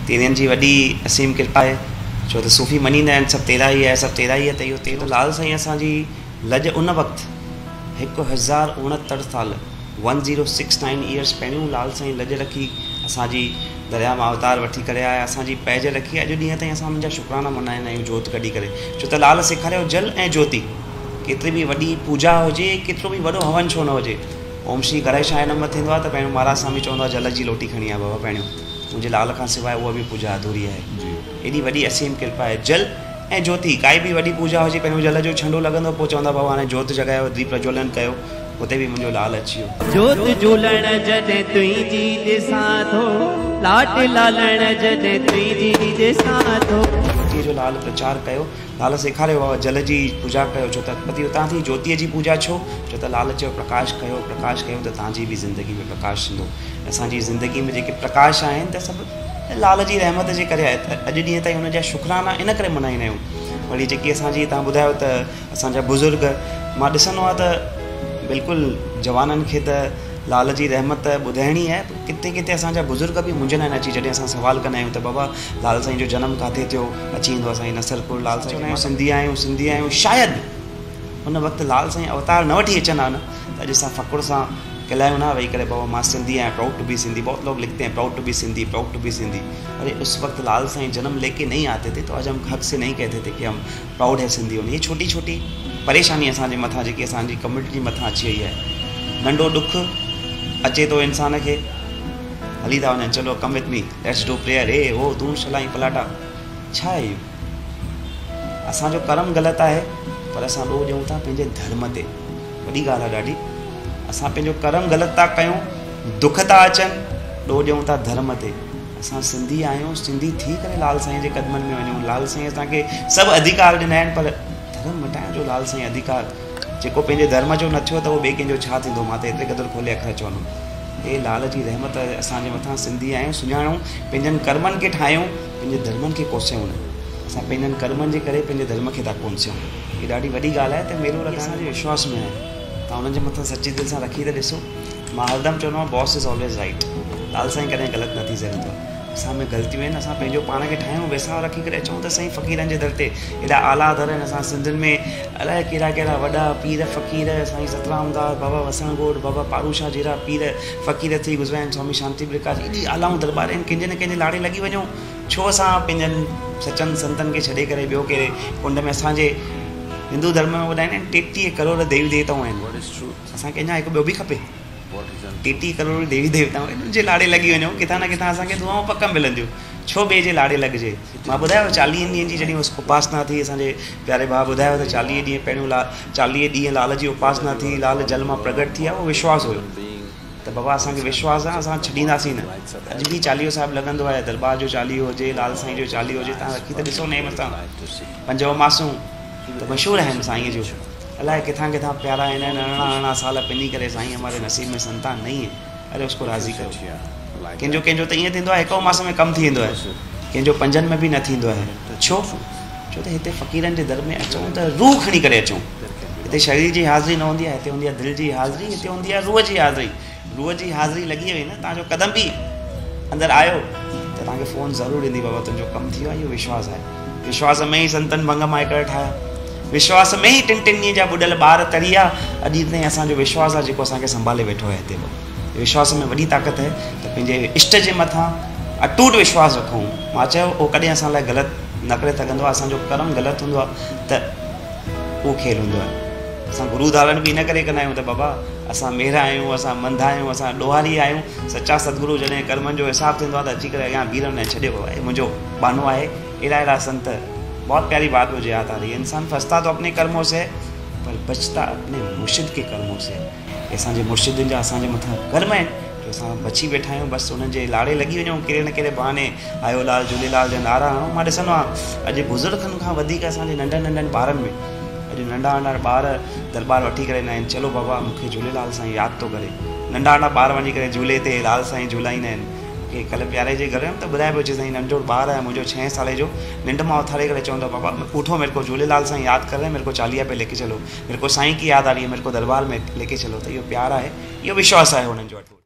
تيرين جي وڏي اسيم ڪرپا آهي ڇو ته صوفي مڃيندا آهن سڀ تيرا ئي آهي سڀ تيرا ئي آهي ته اهو تيرو لال سائين اسان جي لڄ ان وقت 1069 سال 1069 years پهريون لال سائين لڄ رکي اسان جي درياء مان اوتار وٺي ڪري آيا اسان جي پيج رکي اڄ ڏينهن تائين اسان انهن جا شڪرانا ملهائيندا آهيون جوت ڪڍي ڪري ڇو ته لال سيکاريو جل ۽ جوتي ڪيتري به وڏي پوڄا هجي ڪيترو به وڏو هون ڇو نه هجي اوم شري گڻيشاء نمه ٿيندو آهي ته پهريون مهاراج سوامي چوندو آهي جل جي لوٽي کڻي آ بابا پهريون منهنجي لال کان سواء اها به پوڄا اڌوري آهي ايڏي وڏي اسيم ڪرپا آهي جل ۽ جوتي ڪائي به وڏي پوڄا هجي پهريون جل جو ڇنڊو لڳندو پوء چوندا بابا هاڻي جوت جڳايو ديپ پرجولن ڪيو اتي به منهنجو لال اچي ويو. جوت جهولڻ جڏهن تنهنجي ڏسان ٿو لاٽ لالڻ جڏهن تنهنجي ڏسان ٿو. جوتيء جو لال پرچار ڪيو لال سيکاريو بابا جل جي پوڄا ڪيو ڇو ته اتپتي اتان ٿي جوتيء جي پوڄا ڇو ڇو ته لال چيو پرڪاش ڪيو پرڪاش ڪيو ته توهان جي به زندگي ۾ پرڪاش ٿيندو اسان جي زندگي ۾ جيڪي پرڪاش آهن ته سڀ لال جي رحمت جي ڪري آهي ته اڄ ڏينهن تائين ان جا شڪرانا ان ڪري ملهائيندا آهيون وري جيڪي اسان جي توهان ٻڌايو ته اسان جا بزرگ مان ڏسندو آهيان ته بلڪل جوانن کي ته لال جي رحمت ٻڌائڻي آهي پر ڪٿي ڪٿي اسان جا بزرگ به منجهندا آهن اچي جڏهن اسان سوال ڪندا آهيون ته بابا لال سائين جو جنم ڪاٿي ٿيو اچي ايندو آهي سائين نصرپور لال سائين چوندا آهيون سنڌي آهيون سنڌي آهيون شايد ان وقت لال سائين اوتار نه وٺي اچن ها نه ته اڄ اسان فخر سان ڪهلايون نه ويهي ڪري بابا مان سنڌي آهيان پرائوڊ ٽو بي سنڌي بهت لوگ لکتي هين proud to be Sindhi proud to be Sindhi اري اس وقت لال سائين جنم ليڪي نهين آتي ٿي تو آج هم حق سي نهين ڪهتي ٿي ڪي هم پرائوڊ هي سنڌي هوني هي ڇوٽي ڇوٽي پريشاني اسان جي مٿان جيڪي اسان جي ڪميونٽي جي مٿان اچي وئي آهي ننڍو ڏک اچي ٿو انسان کي هلي ٿا وڃن چلو come with me let's do prayer هي هو دون شلائين فلاٽا ڇا آهي اهو اسان جو ڪرم غلط آهي پر اسان ڏوهه ڏيون ٿا پنهنجي ڌرم تي وڏي ڳالهه آهي ڏاڍي اسان پنهنجو ڪرم غلط ٿا ڪيون دک ٿا اچن ڏوهه ڏيون ٿا ڌرم تي اسان سنڌي آهيون سنڌي ٿي ڪري لال سائين جي قدمن ۾ وڃون لال سائين اسان کي سڀ اڌيڪار ڏنا آهن پر ڌرم مٽائڻ جو لال سائين اڌيڪار جيڪو پنهنجي ڌرم جو نه ٿيو ته اهو ٻئي ڪنهن جو ڇا ٿيندو مان ته ايتري قدر کولي اکر چوندم هي لال جي رحمت اسان جي مٿان سنڌي آهيون سڃاڻون پنهنجن ڪرمن کي ٺاهيون پنهنجي ڌرمن کي ڪوسيون نه اسان پنهنجن ڪرمن جي ڪري پنهنجي ڌرم کي ٿا ڪوسيون هي ڏاڍي وڏي ڳالهه آهي ته ميلو لڳائڻ اسان جي وشواس ۾ آهي توهان انهن جي مٿان سچي دل سان رکي ته ڏسو مان هردم چوندو آهيان باس is always right لال سائين ڪڏهن غلط نه ٿي سگهندو آهي اسان ۾ غلطيون آهن اسان پنهنجو پاڻ کي ٺاهيون ويساهه رکي ڪري اچون ته سائين فقيرن جي در تي ايڏا اعليٰ در آهن اسان سنڌين ۾ الائي ڪهڙا ڪهڙا وڏا پير فقير سائين سترام داس بابا وسڻ گهوٽ بابا پارو شاهه جهڙا پير فقير ٿي گذريا آهن سوامي شانتي پرڪاش ايڏي اعلائون درٻار آهن ڪنهن جي نه ڪنهن جي لاڙي لڳي وڃو ڇو اسان پنهنجن سچن سنتن کي ڇڏي ڪري ٻيو ڪهڙي ڪنڊ ۾ اسان جي هندو ڌرم ۾ ٻڌائيندا آهن 33 ڪروڙ ديوي ديوتائون آهن اسان کي اڃا هڪ ٻيو به کپي 33 ڪروڙ ديوي ديوتائون انهن جي لاڙي لڳي وڃون ڪٿان نه ڪٿان اسان کي دعائون پڪ ملنديون ڇو ٻئي جي لاڙي لڳجي مان ٻڌايو 40 ڏينهن جي جڏهن اپاسنا ٿي اسان جي پياري ڀاء ٻڌايو ته 40 ڏينهن پهريون 40 ڏينهن لال جي اپاسنا ٿي لال جل مان پرگٽ ٿي آيو اهو وشواس هيو ته بابا اسان کي وشواس آهي اسان ڇڏينداسين نه اڄ به چاليهو صاحب لڳندو آهي درٻار جو چاليهو هجي لال سائين جو چاليهو هجي توهان رکي ته ڏسو نيم سان پنج اماسون ته مشهور آهن سائين جون الائي ڪٿان ڪٿان پيارا آهن ارڙهن ارڙهن سال پني ڪري سائين هماري نصيب ۾ سنتان نهين هي اري اس ڪو راضي ڪرو ڪنهن جو ڪنهن جو ته ائين ٿيندو آهي هڪ اماس ۾ ڪم ٿي ويندو آهي ڪنهن جو پنجن ۾ به نه ٿيندو آهي ڇو ڇو ته هتي فقيرن جي در ۾ اچون ته روح کڻي ڪري اچون هتي شرير جي حاضري نه هوندي آهي هتي هوندي آهي دل جي حاضري هتي هوندي آهي روح جي حاضري روح جي حاضري لڳي وئي نه توهان جو قدم به اندر آيو ته توهان کي فون ضرور ايندي بابا تنهنجو ڪم ٿي ويو آهي اهو وشواس آهي وشواس ۾ ئي سنتن ڀنگ مان هڪڙا ٺاهيا وشواس ۾ ئي ٽن ٽن ڏينهن جا ٻڏل ٻار تري آ اڄ تائين اسان جو وشواس آهي جيڪو اسان کي سنڀالي ويٺو آهي هتي به وشواس ۾ وڏي طاقت آهي ته پنهنجي اشٽ جي مٿان اٽوٽ وشواس رکون مان چيو اهو ڪڏهن اسان لاء غلط نه ڪري سگهندو آهي اسان جو ڪرم غلط هوندو آهي ته اهو کيل هوندو آهي اسان گرو ڌارڻ به ان ڪري ڪندا آهيون ته بابا اسان ميرا آهيون اسان منڌا آهيون اسان ڏوهاري آهيون سچا ستگرو جڏهن ڪرمن جو حساب ٿيندو آهي ته اچي ڪري اڳيان بيهي رهندا آهن ڇڏيو بابا هي منهنجو ٻانهو آهي اهڙا اهڙا سنت بهت پياري بات مجهي ياد آ رهي هي انسان ڦستا تو اپني ڪرمون سي پر بچتا اپني مرشد ڪي ڪرمون سي هي اسان جي مرشدن جا اسان جي مٿان ڪرم آهن جو اسان بچي ويٺا آهيون بس انهن جي لاڙي لڳي وڃون ڪهڙي نه ڪهڙي بهاني آيو لال جهوليلال جا نعرا هڻون مان ڏسندو آهيان اڄ بزرگن کان وڌيڪ اسان جي ننڍن ننڍن ٻارن ۾ اڄ ننڍا ننڍا ٻار درٻار وٺي ڪري ايندا آهن چلو بابا مون کي جهوليلال سائين ياد ٿو ڪري ننڍا ننڍا ٻار وڃي ڪري جهولي تي لال سائين جهولائيندا آهن مون کي ڪلهه پياري جي گهر ويم ته ٻڌائي پيو چي سائين ننڍو ٻار آهي منهنجو ڇهين سالي جو ننڊ مان اٿاري ڪري چوندو آهي بابا اٺو ميري ڪو جهوليلال سائين ياد ڪر رهي هي ميري ڪو چاليها پي ليڪي چلو ميري ڪو سائين ڪي ياد آ رهي هي ميري ڪو دربار ۾ ليڪي چلو ته اهو پيار آهي اهو وشواس آهي هنن جو اٽوٽ.